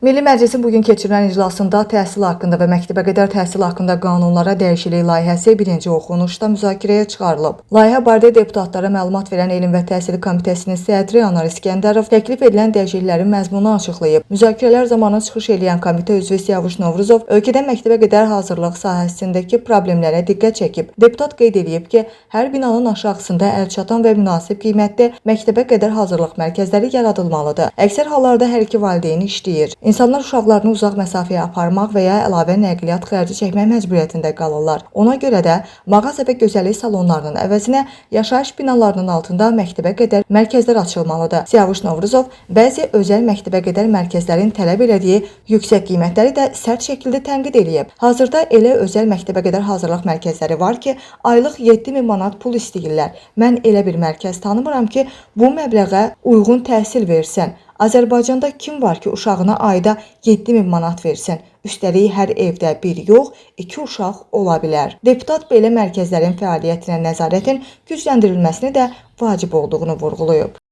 Milli Məclisin bu gün keçirilən iclasında təhsil haqqında və məktəbəqədər təhsil haqqında qanunlara dəyişiklik layihəsi birinci oxunuşda müzakirəyə çıxarılıb. Layihə barədə deputatlara məlumat verən Elm və Təhsil Komitəsinin sədri Anar İsgəndərov təklif edilən dəyişikliklərin məzmununu açıqlayıb. Müzakirələr zamanı çıxış edən komitə üzvü Siyavuş Novruzov ölkədə məktəbəqədər hazırlıq sahəsindəki problemlərə diqqət çəkib. Deputat qeyd edib ki, hər binanın aşağısında əlçatan və münasib qiymətdə məktəbəqədər hazırlıq mərkəzləri yaradılmalıdır. Əksər hallarda hər iki valideyn işləyir. İnsanlar uşaqlarını uzaq məsafəyə aparmaq və ya əlavə nəqliyyat xərci çəkmək məcburiyyətində qalırlar. Ona görə də mağaza və gözəllik salonlarının əvəzinə yaşayış binalarının altında məktəbə qədər mərkəzlər açılmalıdır. Siyavuş Novruzov bəzi özəl məktəbə qədər mərkəzlərin tələb elədiyi yüksək qiymətləri də sərt şəkildə tənqid eləyib. Hazırda elə özəl məktəbə qədər hazırlıq mərkəzləri var ki, aylıq 7000 manat pul istəyirlər. Mən elə bir mərkəz tanımıram ki, bu məbləğə uyğun təhsil versin. Azərbaycanda kim var ki, uşağına ayda 7000 manat versin? Üstəlik hər evdə bir yox, iki uşaq ola bilər. Deputat belə mərkəzlərin fəaliyyətinə nəzarətin gücləndirilməsini də vacib olduğunu vurğulayıb.